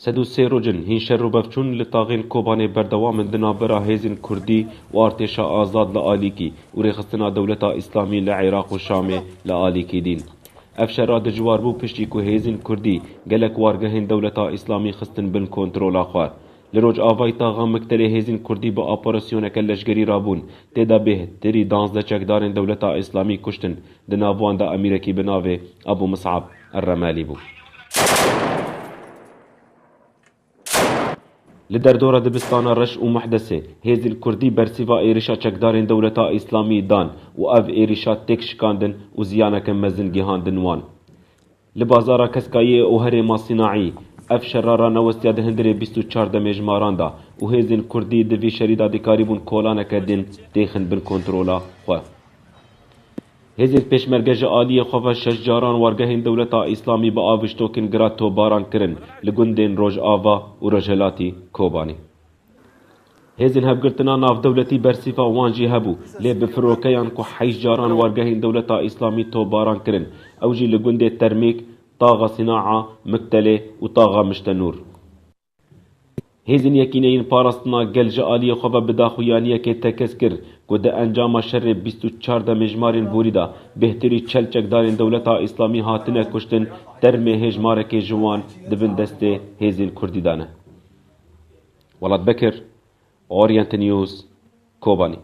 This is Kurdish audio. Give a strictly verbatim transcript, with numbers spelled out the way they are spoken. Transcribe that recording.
Sed û sê roj in hîn şer û bevçûn li taxên Kobanê berdewam in di navbera hêzên Kurdî û artêşa azad li alîkî û rêxistina dewleta Îslamî li Iraq û Şamê li alîkî dîn. Ev şera dijwar bû piştî ku hêzên Kurdî gelek wargehên dewleta Îslamî xistin bin kontrola xwe. Li Rojavayê taxa Miktelê hêzên Kurdî bi operasyoneke leşkerî rabûn, tê de bêhtirî duwazdeh çekdarên dewleta Îslamî kuştin, di nav wan de emîrekî bi navê Ebû Misab Er-Remelî bû. Li derdora dibistana Reş û Muhdesê hêzên Kurdî bersîva êrişa çekdarên dewleta Îslamî dan û ev êrişa têk şikandin û ziyaneke mezin gihandin wan. Li bazara Keskayê û herêma Sînaî ev şera ranewestiya di hundirê bîst û çar demê ji maran de û hêzên Kurdî di vî şerî de dikarîbûn kolaneke din têxin bin kontrola xwe. Hêzên pêşmerge ji aliyê xwe ve şeş caran wargehên dewleta Îslamî bi aviştokên gira topbaran kirin li gundên Rojava û Rojhilatî Kobanê. Hêzên hevgirtina navdewletî bersîva wan jî hebû, lê bi firokeyan ku heşt caran wargehên dewleta Îslamî topbaran kirin, ew jî li gundê Termîk, Taxa Sînaa, Miktelê û Taxa Miştenûr. Hêzên Yekîneyên Parastina Gel ji aliyê xwe ve bi daxuyaniyekê tekez kir ku di encama şerê bîst û çar demê ji marên borî de bêhtirî çel çekdarên dewleta Îslamî hatine kuştin, termê hêjmarekê ji wan di bin destê hêzên Kurdî de ne. Welat Bekir, Orient News, Kobanî.